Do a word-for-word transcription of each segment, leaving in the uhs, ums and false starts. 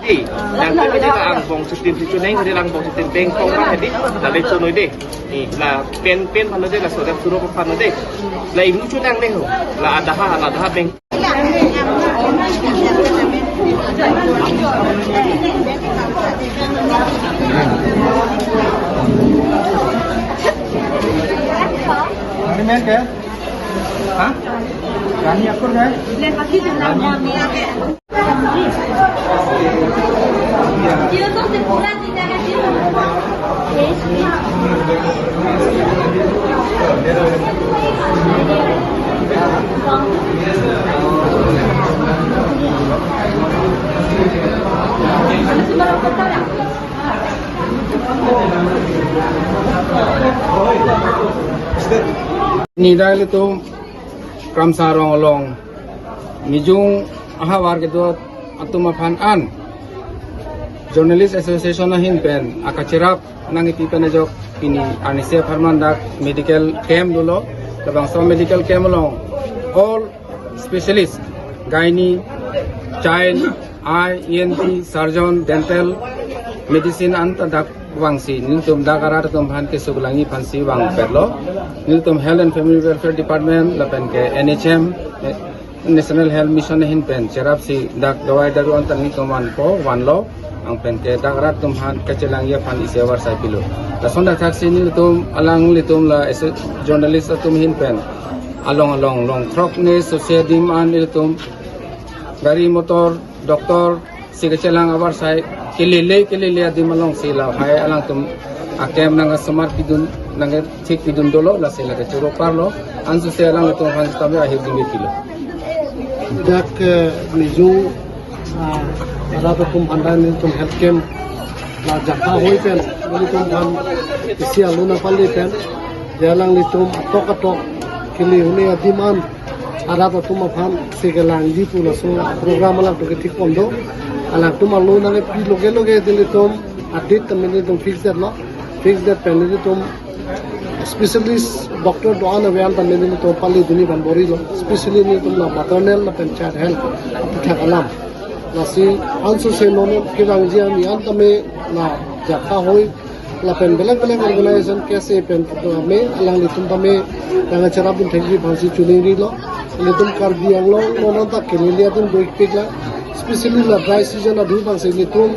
Di, dan kami di la angbong sitin si chuneng, di la angbong sitin peng kong pa di, la le chunoi di. Ni, la pen pen pano di, la sodap suro pano di. La imu chunang di ho. La adaha, la adaha peng. Hari Minggu ya? Hah? Rani akur ya? Nidai ilitum Kramsa arong along Nijung ahavar kedo atum aphan an Journalist Association ahin pen akacherap nangkipi pen ajok pini arnisi apharman dak medical camp dolo. Labangso medical camp along all specialist, gynae, child, eye, E N T, surgeon, dental, medicine anta dak vangsi nelitum dak arat atum aphan kesung langji aphansi vangpetlo. Nelitum Health and Family Welfare Department lapen ke N H M, eh, National Health Mission ahin pen cherapsi dak dawai daru anta nelitum vanpo, vanlo. Anpen ke dak arat atum aphan kachelangji aphan isi avarsai pilo. Lason dak thaksi nelitum alanglitum la isi journalist atum ahin pen along along along throk ne sose adim an nelitum gari motor, doctor si kachelang avarsai kelele kelele adim alongsi lahai alangtum a-camp nangkasomar pidun, nangkathik pidun dolo, lasi lake choro parlo, ansose alanglitum aphan tame ahirjume pilo. Dak, eh, Nijung, ah, arat atum aphan nelitum health camp la Jakha Hoi pen nelitum aphan isi alo nangpale pen, alanglitum atok atok kele hune adim an arat atum aphan si kelangji pu laso program alangtum kethik pon do. Alangtum alo nangpi loge loge nelitum a-date tame nelitum fix detlo. Fix det pen nelitum specialist doctor do-an ave an tame nelitum pale dunji aphan borilo. Specially nelitum la maternal lapen child health aphuthak alam. Lasi ansose non kelangji ami an tame la Jakha Hoi lapen belek belek organization K S A pen tame alanglitum tame nangkacherapdun thekji aphansi choningrilo. Ilitum Karbi Anglong non anta kelele adim do-ikpiklang. Specially la dry season adhu abangsi ilitum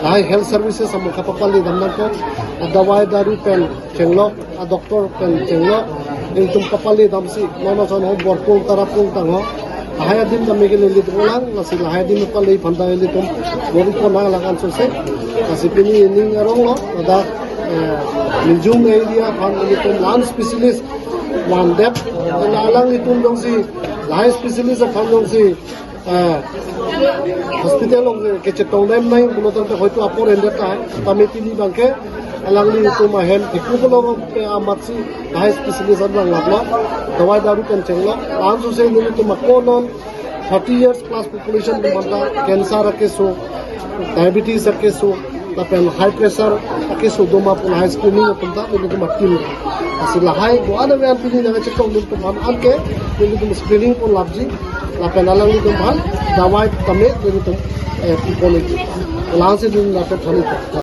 lahai health services amo kapapale dam nangkok. Dawai daru pen chenglok, a-doctor pen chenglok, ilitum papale damsi, non ason ho Borpung, Tarapung tang ho. Lahai adim tame ke ilitum olang, lasi lahai adim papale aphan ta ilitum bor-i pon nang lakan sose. Lasi pini ening arong lo, ladak, eh, Nijung area aphan ilitum la-an specialist vandet, la alanglitum jongsi, lahai specialist aphan jongsi, eh, hospital along kechetong dem nai, pulo tangte hoito apor endet ta, tame pini abangke alanglitum ahem, iku pulo pe amatsi, lahai specialist an lang laplo, dawai daru pen chenglok, ansose nelitum ako non thirty years plus population atum aphanta cancer akeso, diabetes akeso, lapen high pressure akeso doma pu lahai screening atum ta nelitum a-team. Lasi lahai do-an ave an pini nangkachetong nelitum aphan anke nelitum screening pon lapji. Lapen alanglitum aphan dawai tame nelitum, eh, pi pon-ikji. Langsi nelitum lapen thani.